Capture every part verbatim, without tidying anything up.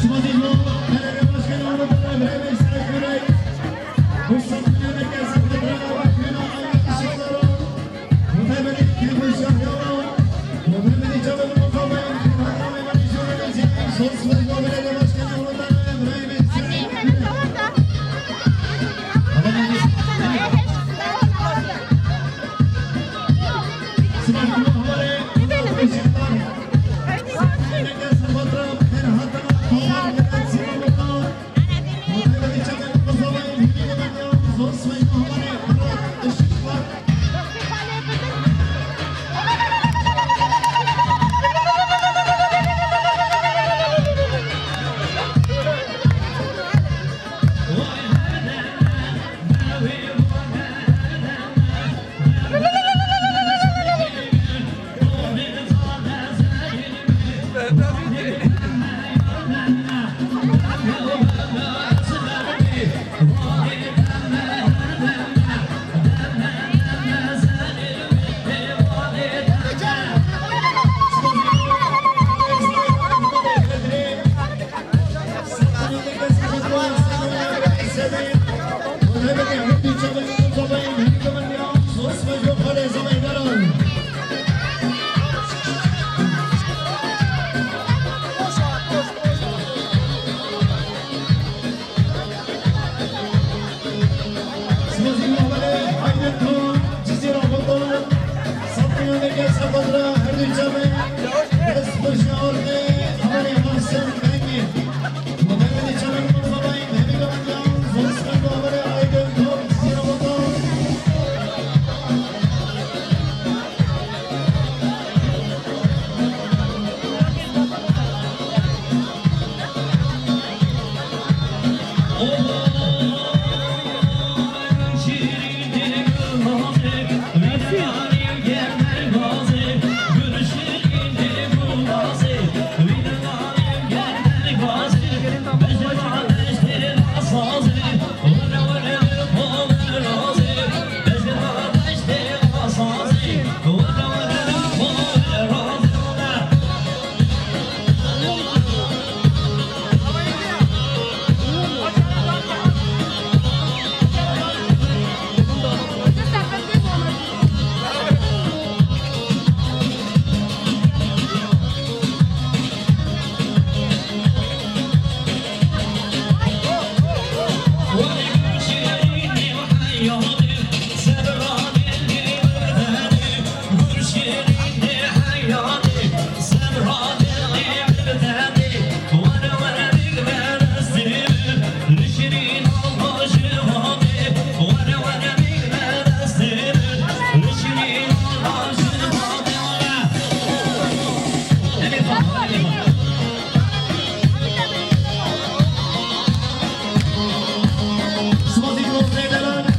Spasî Profesor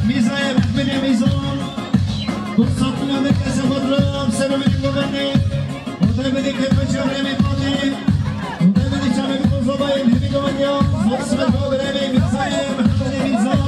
Mîzayê Mehmedê Mîzan, Kursatına Mekese Fadra, Sebebi Governê, Odebedê Kepçe Remi Pati, Odebedê Çavê Kozobayê Mehmedê Governê, Zosme Governê Mîzayê Mehmedê Mîzan.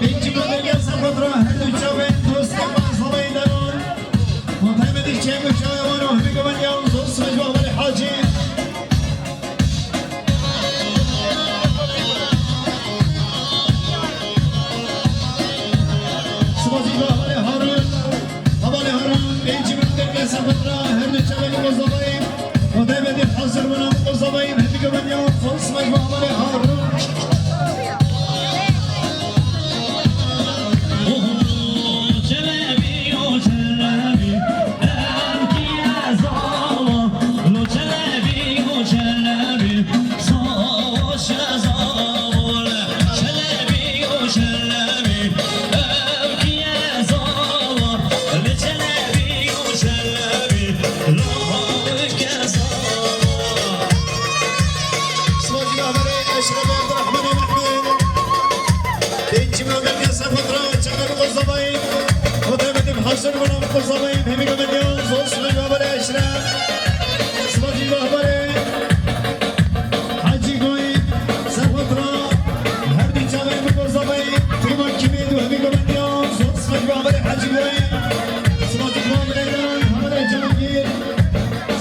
Pêncî belediye Sepatra her du çavên dostê me zavayê deran. Muhtemedî çek û çavê wan û hemî guvendiyan zor sibê ji Ahmedê Hacî. Sibasî ji Ahmedê Harun. Hevalê Harun, pêncî belediye Sepatra her du çavên Muqozavayê. Muhtemedî hazir bûna Muqozavayê, hemî guvendiyan zor sibê ji Ahmedê Harun. Zabayî, hemî gomendiyan, zor sibê ji we re Eşref. Sibasî ji we hevalê Hecî Goyî, Serxwet ra, her du çavên min ku zabayî, tîma kîmê du hemî gomendiyan, zor sibê ji we hevalê Hecî Goyî. Sibasî ji we hevalê Deran, hevalê Cihangîr.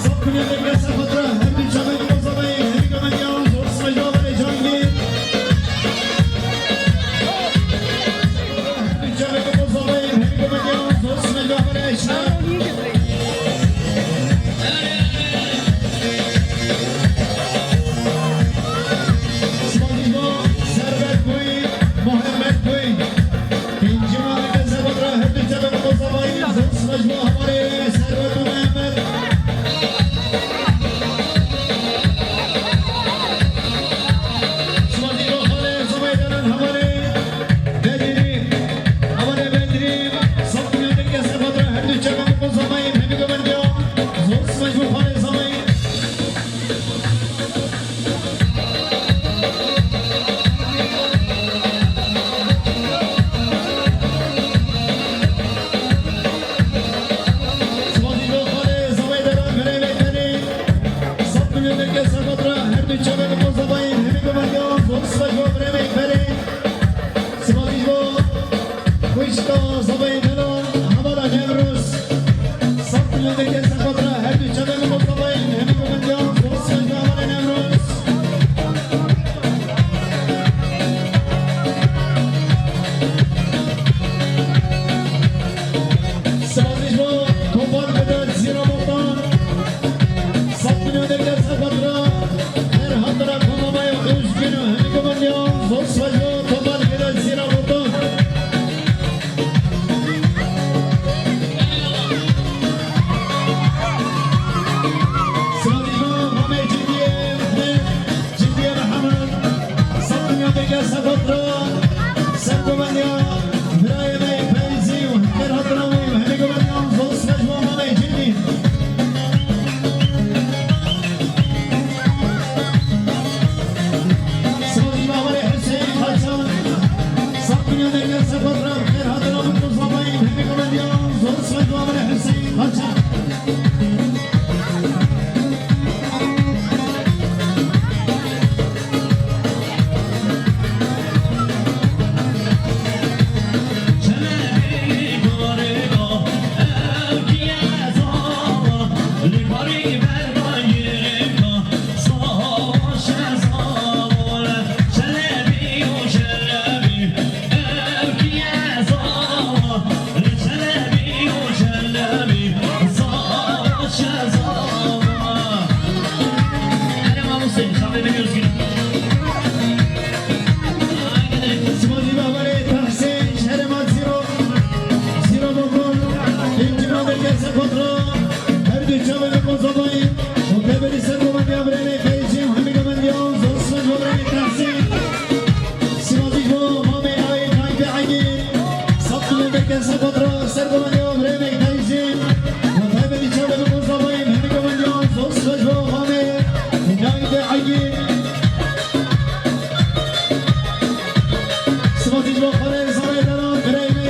Sed milyon teke Serxwet ra, her du çavên min ku zabayî, hemî gomendiyan, zor sibê ji we hevalê Cihangîr. Bedrî, hevalê Bedrî, sed milyon teke Serxwet ra, her du çavên min ku zabayî, hemî gomendiyan, zor sibê ji we hevalê zabayî. Sibasî ji we hevalê zabayî Deran, birayê Meyperî, sed milyon teke Serxwet ra, her du çavên min ku zabayî, hemî gomendiyan, zor sibê ji we birayê Meyperî. Sibasî ji we xwişka zabayê Deran, hevala Newroz. Sed milyon teke Serxwet ra, her du çavên min ku zabayî, hemî gomendiyan, zor sibê ji we hevalê Newroz. Sibasî ji we Topal Vedat Zîra Botan. Sed milyon teke Serxwet ra, her hat ra ku mamaya Özgün û hemî gomendiyan, zor sibê ji we Topal Vedat Zîra Botan. Sibasî ji we mamê Cindiyê, Cindiyê Mihemed, sed milyon teke Serxwet ra, ser gomendiya birayê me yê Feyzî û her hatina wî û hemî gomendiyan, zor sibê ji we mamê Cindî. Sibasî ji we hevalê Huseyîn Kaçan, sed milyon teke Serxwet ra, her hatina wî û zabayî û hemî gomendiyan, zor sibê ji we hevalê Huseyîn Kaçan. Sibasî ji we hevalê Tahsîn, ji herêma Zîro, Zîro Bokor, ên cî madê gel ser kontra, her du çavên li Kozabayî, û tevberî ser gomendiya birayê me Feyzî û hemî gomendiyan, zor sibê ji we birayê Tahsîn. Sibasî ji bo mamê Ayê Taybê Egîn, sed milyon teke ser kontra, ser gomendiya birayê me Feyzî. Û taybetî çavê li Kozabayî, hemî gomendiyan, zor sibê ji bo mamê Taybê Egîn. Sibasî ji bo xalê Zarê Deran, birayê me.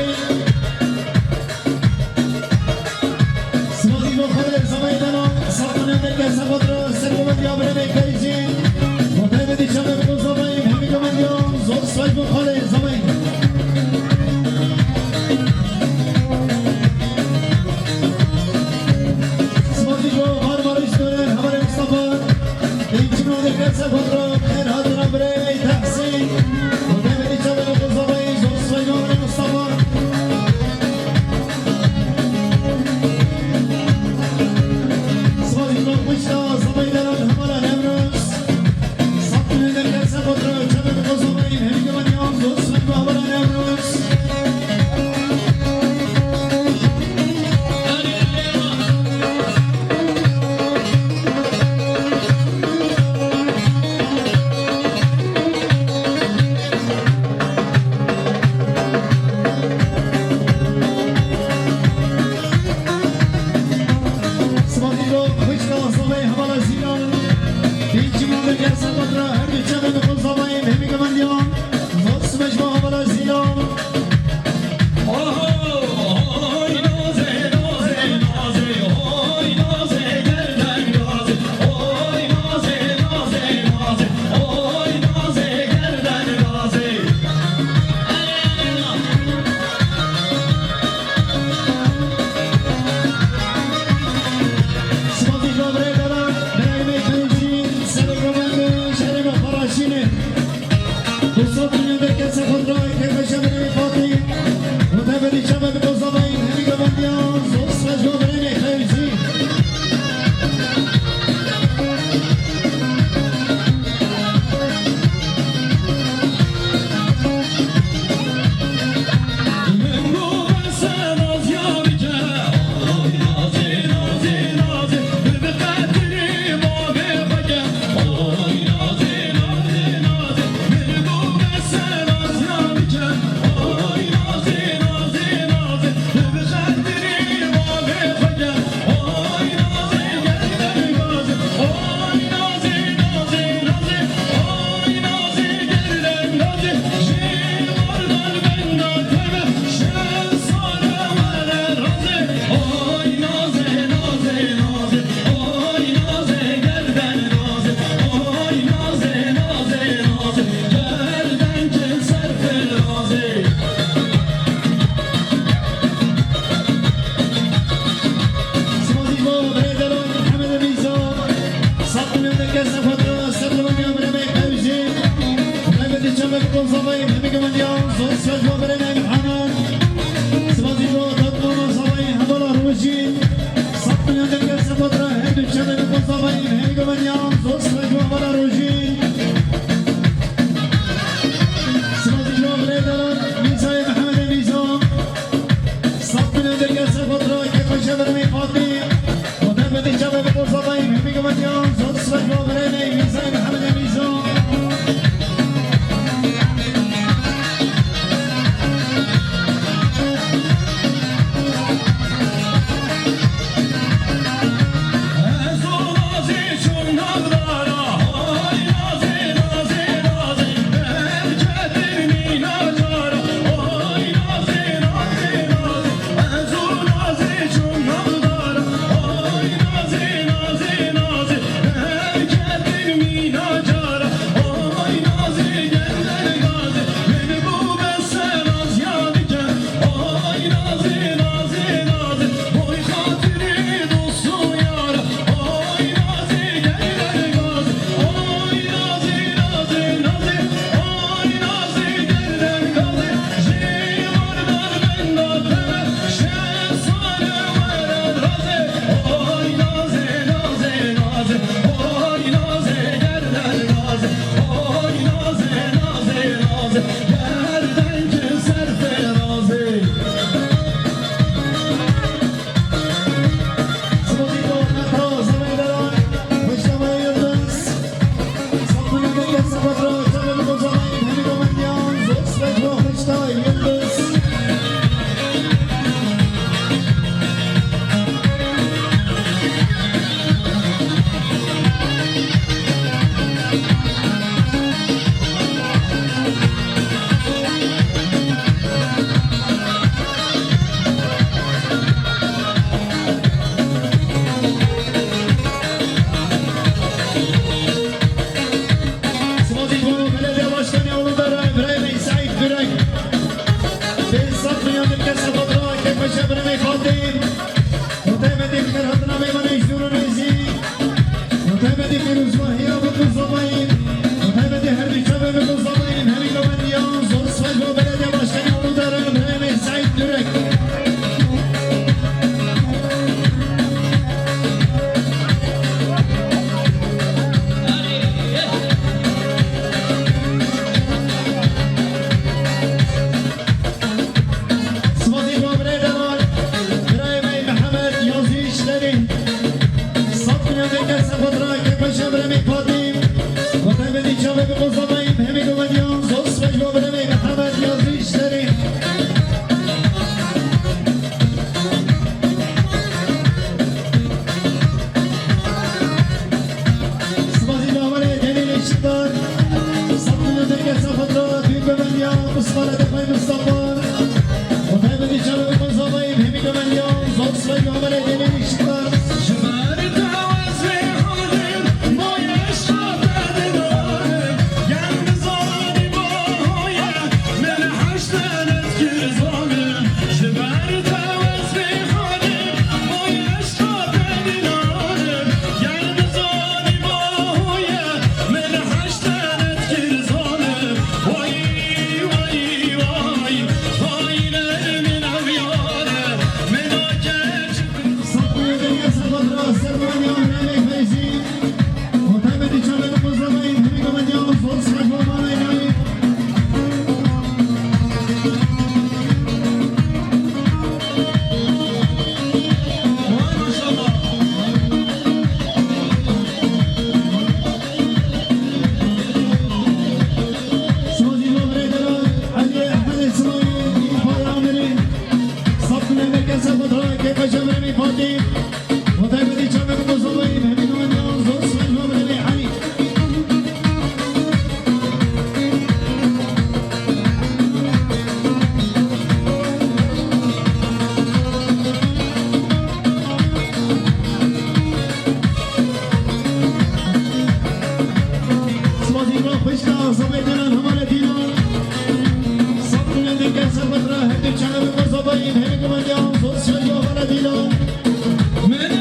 Min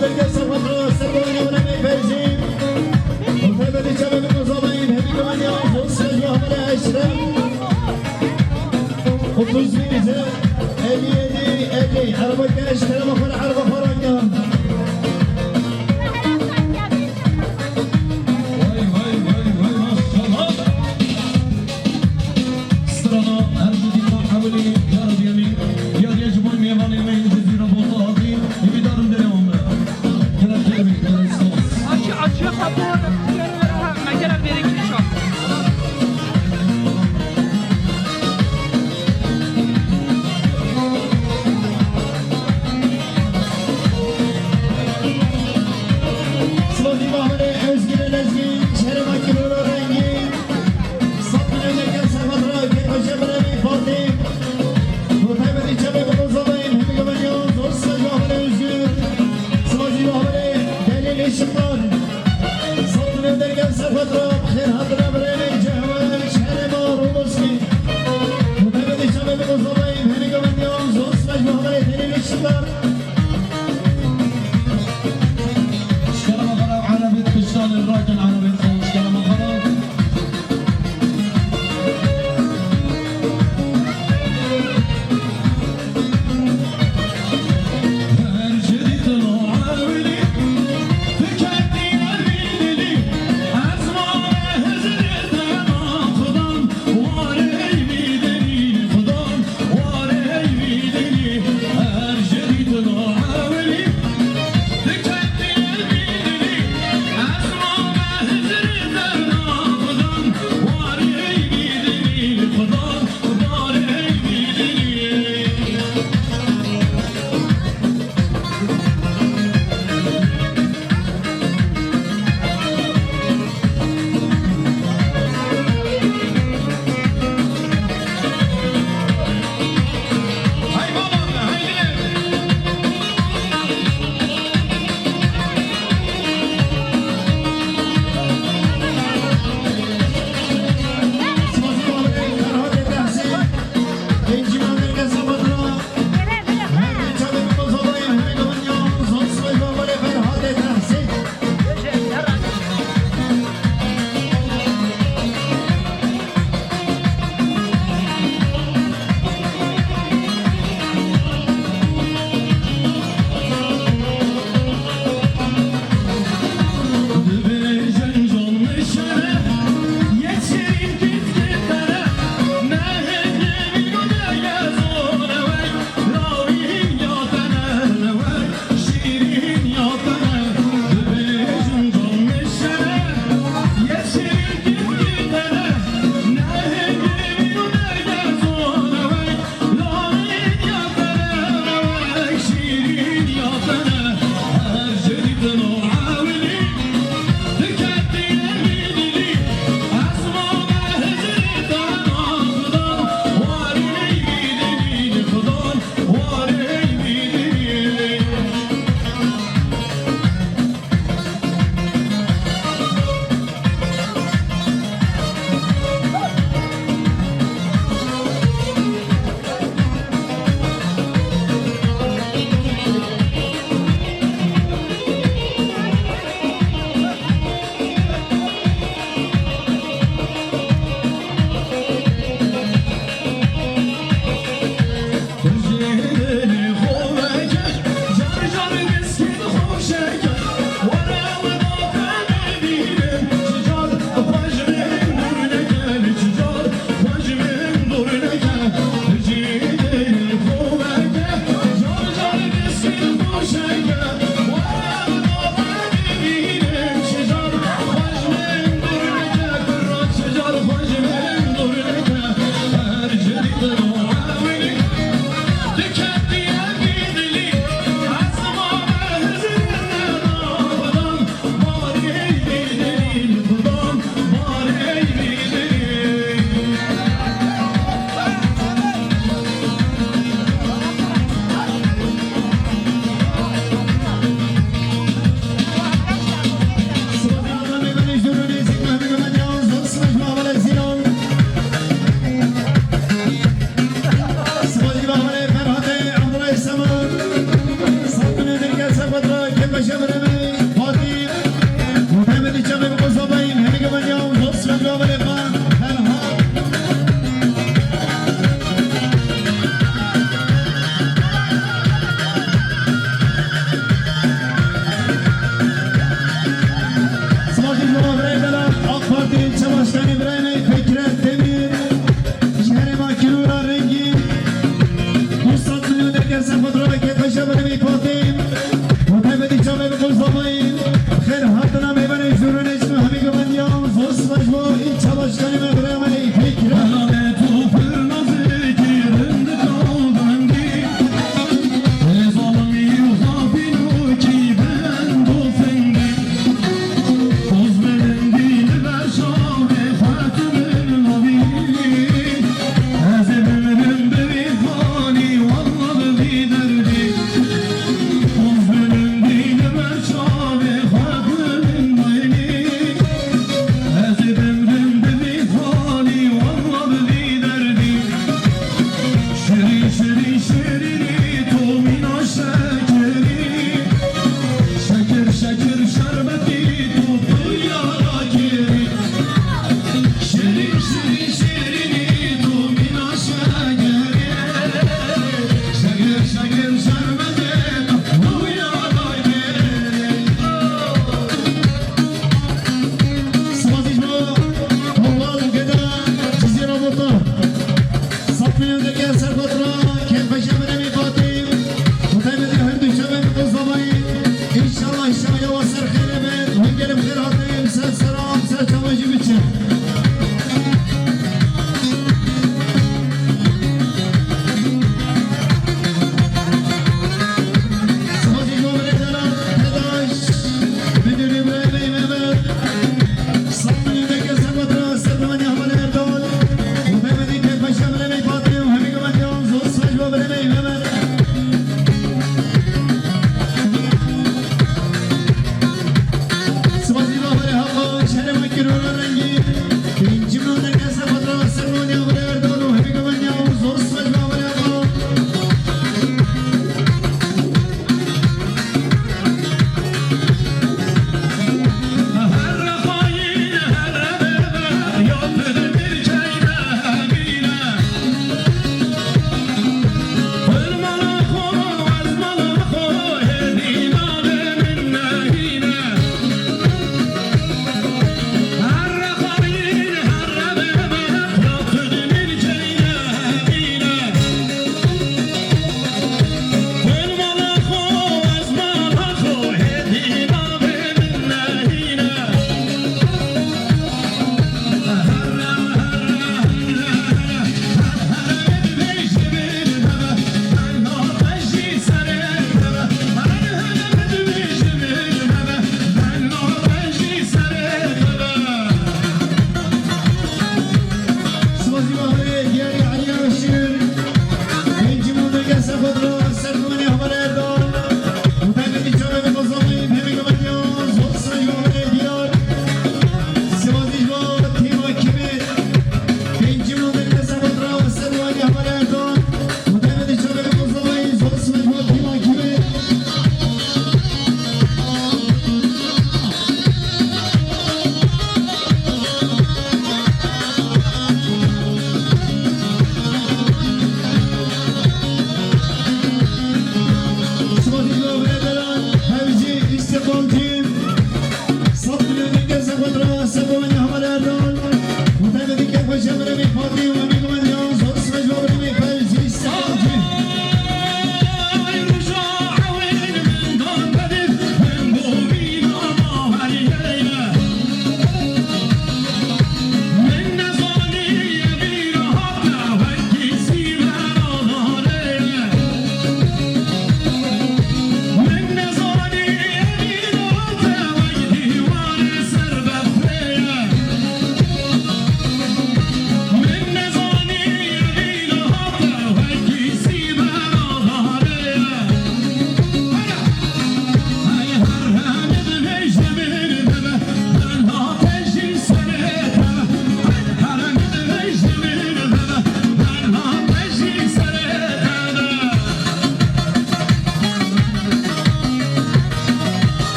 Dergeh Serhatra, Serdoğanê Olemê Feyzî. Û taybetî çavê min Ozadayî, hemî gumaniya Zosre ji Ahmedê Eşref. Otuz bir ise elli yedi elli. Araba geç, kerema xwe li erba xwe rangiyan. Vay, vay, vay, vay, maşallah. Strana her jî dîna ewilî cara diyemî. Yadiye ji bo mêvanê me yên Cizîra Bota hatî. Hêvîdar im derê wan be. Gelek kêr bê, gelek spas. Açı, açıya kapı orada. Gel, gel, ha, gel, gel, gel, gel. Silavî Mahmudê Özgür'e Lezgî, Şerê Makirora Rengî, Sapine Mekke Serhat Rak, Hoca Brevî Fatih, Murtebedî Çepê Bozovayın, Hemi Gavaniyan, Zor Sacı Ahmet Özgür, Silavî Mahmudê Delil Işıklar, Sapine Mekke Serhat Rak, Xêr Hatına Brevî Cehwe, Şerê Mahmudê Özgür, Murtebedî Çepê Bozovayın, Hemi Gavaniyan, Zor Sacı Ahmet Delil Işıklar, Şkerema xera erebet kiştanê rakin erebet xo şkerema xera.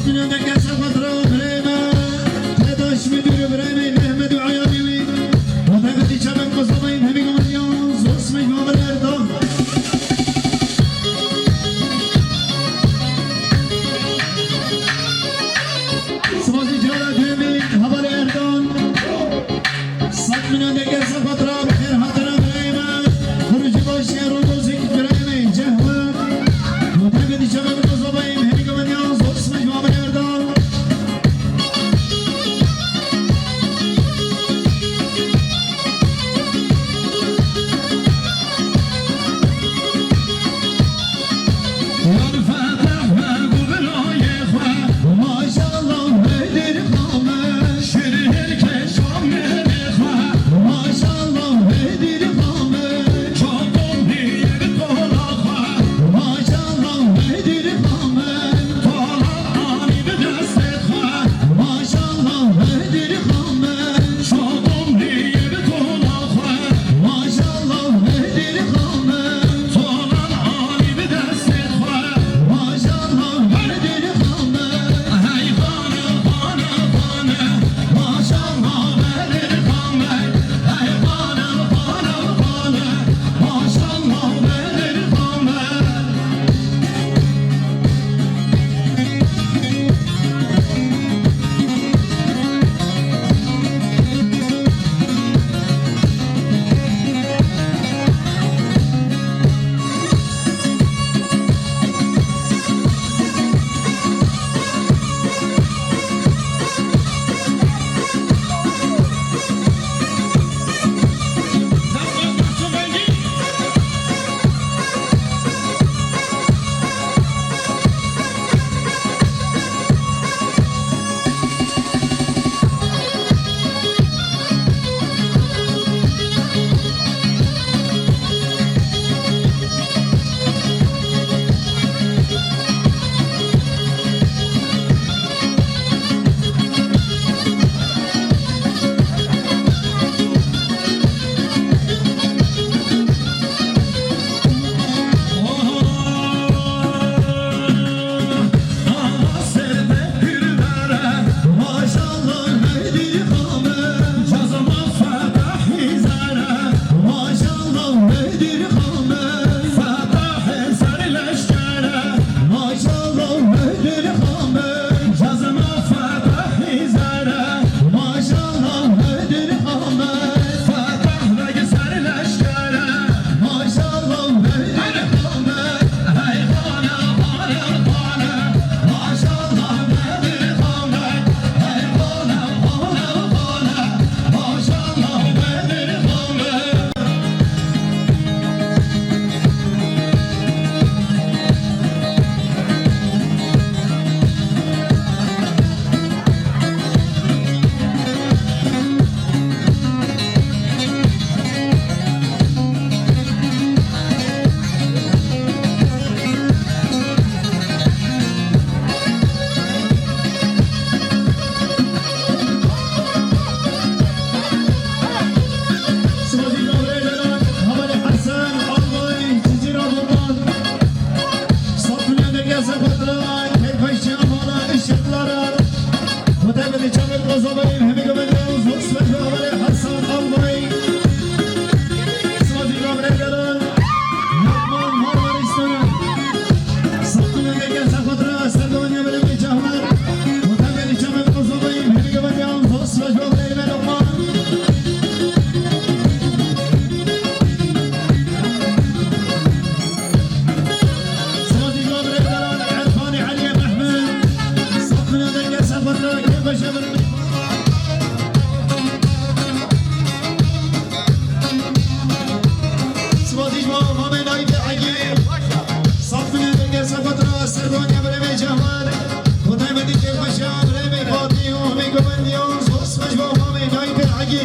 Deke ser xwe dira birê me, Tedaş Müdürü birê me, Mehmet û Eyalî wî. Hotay me dî çavek Mustafa Yim hemî gomediyan, zosmê Muhammed Erdoğan. Sivazî cara duyemî hevalê Erdoğan. Sed milyon deke ser xwe dira bi xêr hatine birê me. Kurucu baş şehir û dozik birê me, Cehwe. Hotay me dî çavek Mustafa Yim hemî gomediyan, zosmê Muhammed Erdoğan. Sivazî ji bo Mamê Nayîfê Egî. Saf milê dengê ser xwe dira ser donya birêvê cehwer. Bo taybetî kêfxweşiya birêvê Fatî û hemî govendiyan zor sima ji bo Mamê Nayîfê Egî.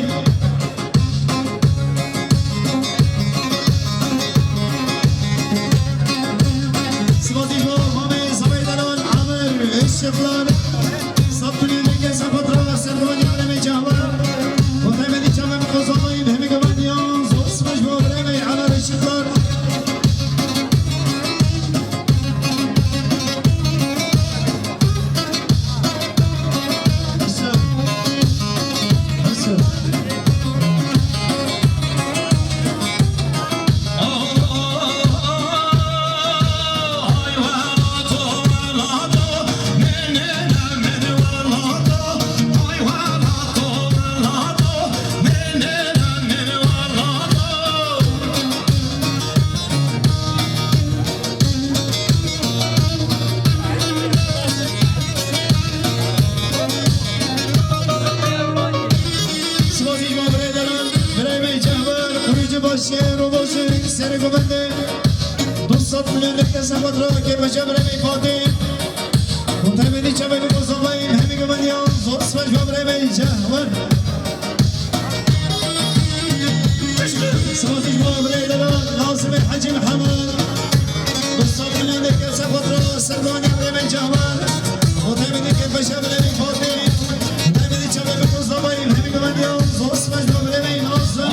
Sivazî ji bo Mamê Zavê Delal Amir Işıklar. Saf milê dengê ser xwe dira ser donya birêvê cehwer. Bo taybetî çavê min xwe zor hemî govendiyan zor sima ji bo birêvê Amir Işıklar. Xatir kêfxweşiya birêvê Fatî. Hûn taybetî çavê bi Mustafayî hemî gumandiyan zor spas bo birêvê Cehwer. Spas jî bo birêvê delal Nazimê Hecî Mihemed. Mustafayî ne kese xatir serdaniya birêvê Cehwer. Hûn taybetî kêfxweşiya birêvê Fatî. Hûn taybetî çavê bi Mustafayî hemî gumandiyan zor spas bo birêvê Nazim.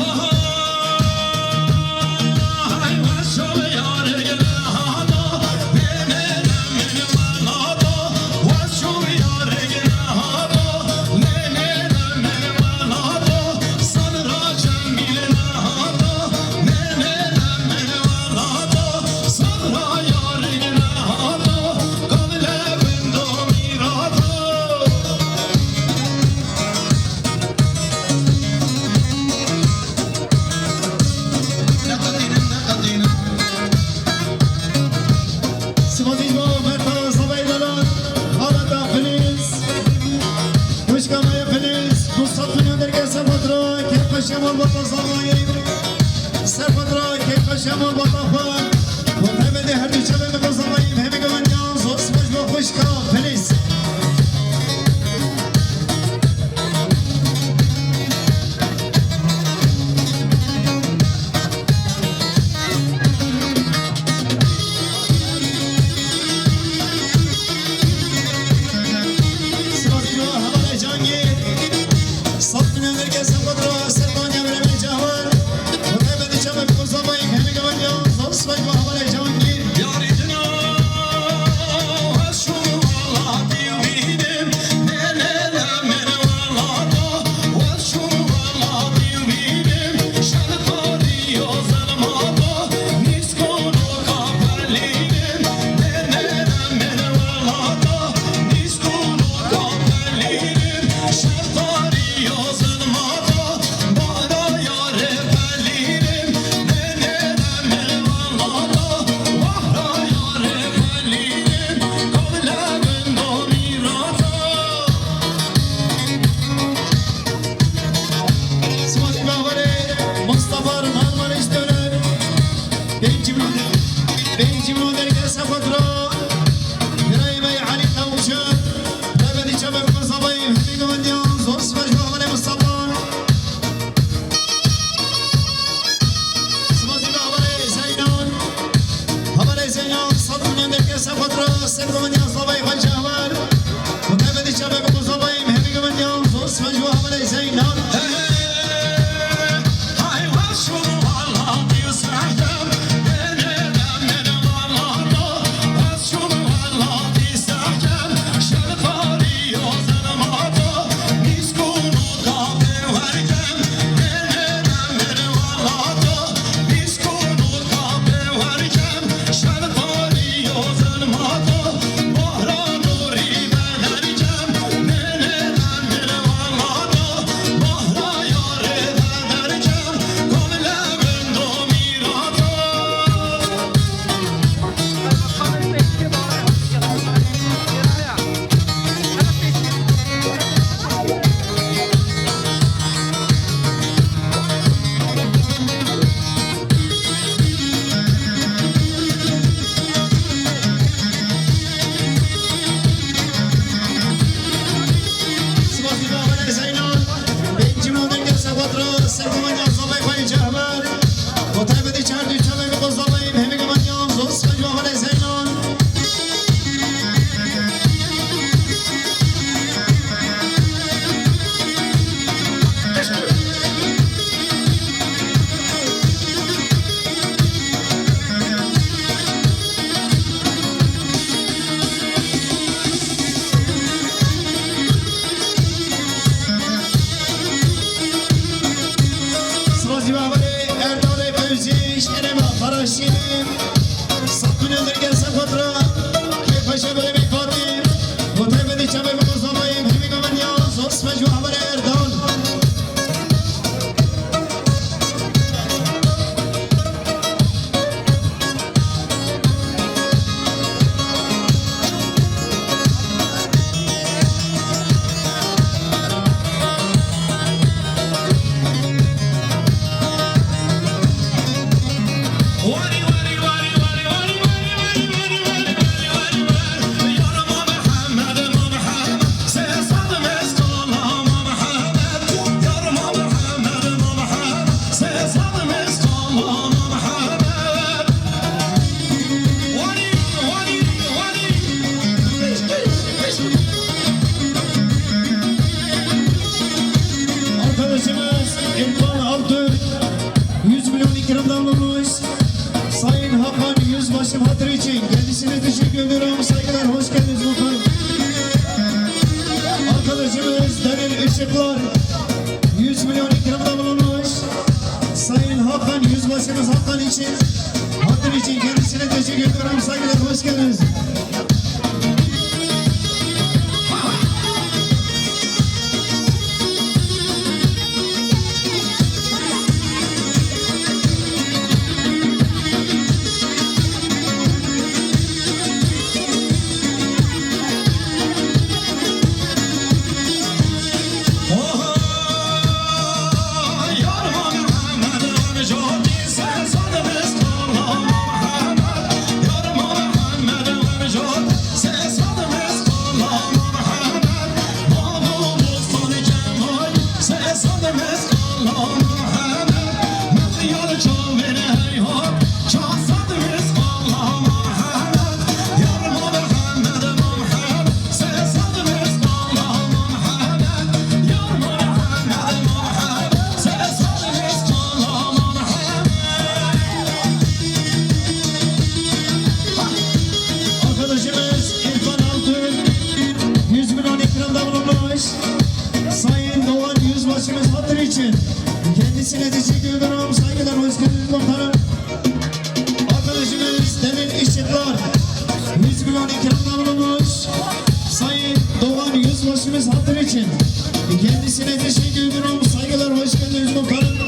Sipasî ji bo Mertana Zavayê Delal, Xaleta Filiz, wişka me ya Filiz, du sed milyon derkeve ser fatura, kêfxweşiya malbata Zavayê, ser fatura, kêfxweşiya malbata xwe, û taybetî her du çavê me bo Zavayê, hemî gumandiyan zor spas bo xwişka Filiz. Sipasî bo hevalê Cangî. Sed milyon derkeve ser fatura, serdaniya birêvê Cehwer. Û taybetî çavê bi Mustafayî hemî gumandiyan. Yüz milyon ikramda bulunmuş Sayın Hakan Yüzbaşımız Hakan için, Hakan için kendisine teşekkür ediyorum. Saygılar, hoş geldiniz. Arkadaşımız İrfan Altun, yüz milyon ikramda bulunmuş. Sayın Doğan Yüzbaşımız hatırı için kendisine teşekkür ediyorum. Saygılar, hoş geldiniz komutanım. Arkadaşımız Derin Işıklar, yüz milyon ikramda bulunmuş. Sayın Doğan Yüzbaşımız hatırı için kendisine teşekkür ediyorum. Saygılar, hoş geldiniz komutanım.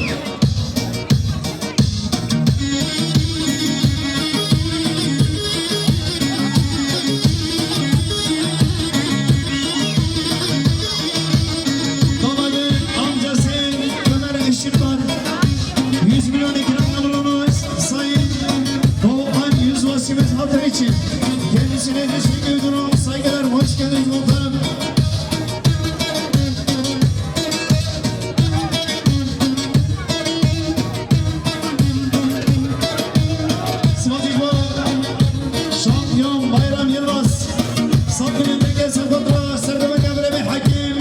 Damadın amcası Ömer Işıklar, yüz milyon ikramda bulunmuş Sayın Doğukan Yüzbaşımız hatırı için kendisine teşekkür ediyorum. Saygılar, hoş geldiniz komutanım. Sivasî ji bo şampiyon Bayram Yilmaz. Saf gulên dengê ser kontra, serdemeke birevê Hekim.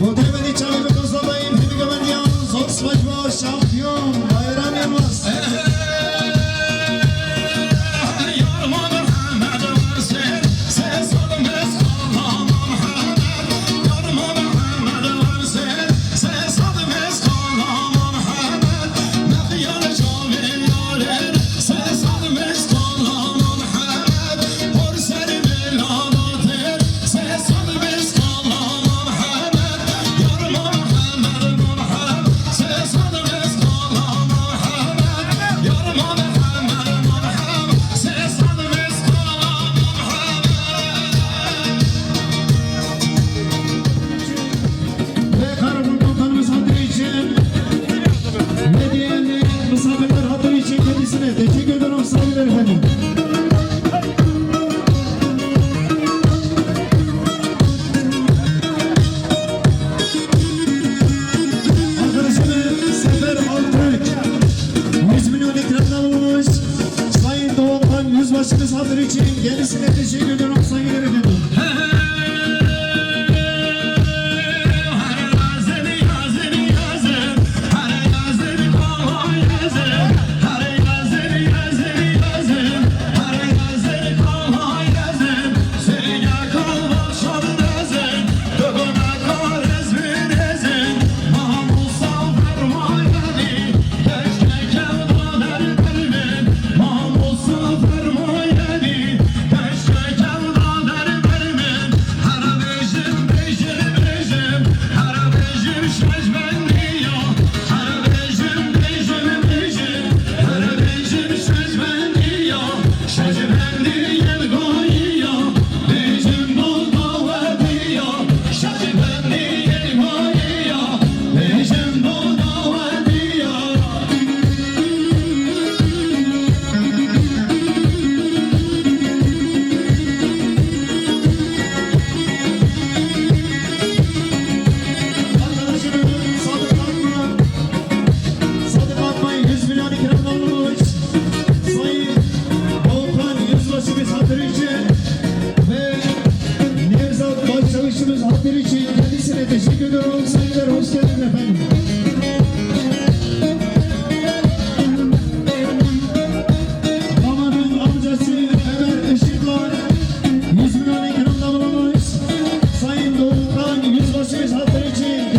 Bo derbedî çavê bi Kosta Bayîm, hemî govendiyan, zor sivasî ji bo şampiyon Bayram Yilmaz. Ve Karaburun Komutanımız hatırı için ve diğer misafirler hatırı için kendisine teşekkür ediyorum saygılar efendim. Arkadaşımız Sefer Altınok, yüz milyon ikramda bulunmuş. Sayın Doğukan Yüzbaşımız hatırı için kendisine teşekkür ediyorum saygılar efendim. Arkadaşımız Sadık Akman, Sadık Akman yüz milyon ikramda bulunmuş. Sayın Volkan Yüzbaşımız hatırı için ve Nevzat Başçavuşumuz hatırı için kendisine teşekkür ediyorum. Saygılar, hoş geldiniz efendim. Damadın amcası Ömer Işıklar, yüz milyon ikramda bulunmuş. Sayın Doğukan Yüzbaşımız hatırı için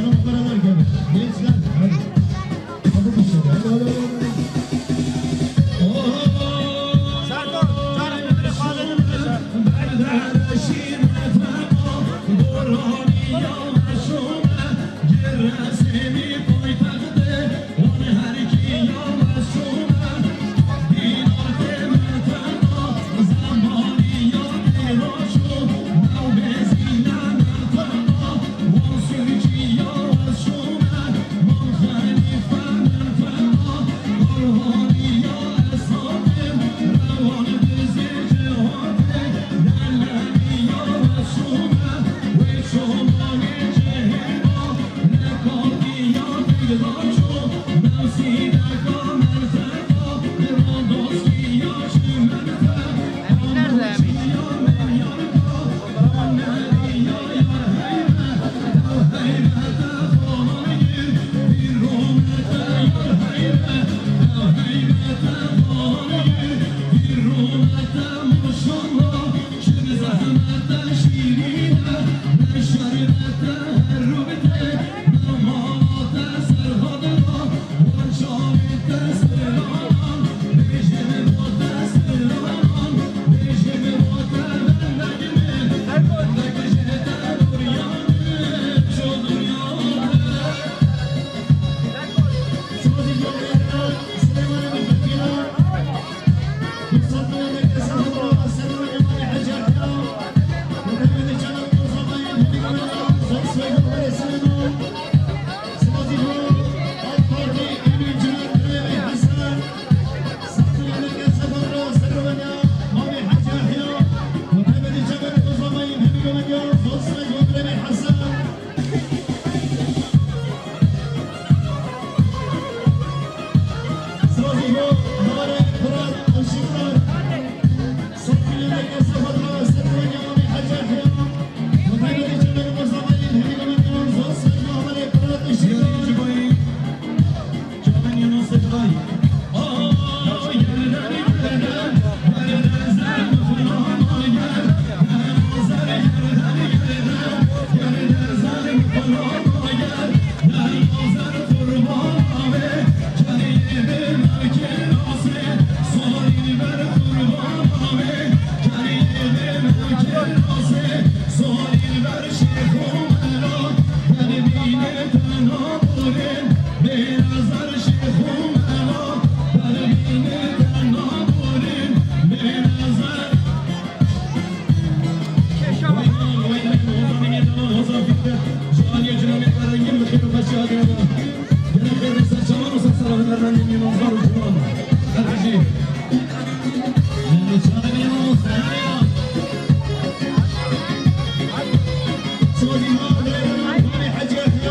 Beraber gelin. Gençler, hadi. Hadi bir şey. Hadi, hadi, hadi, hadi.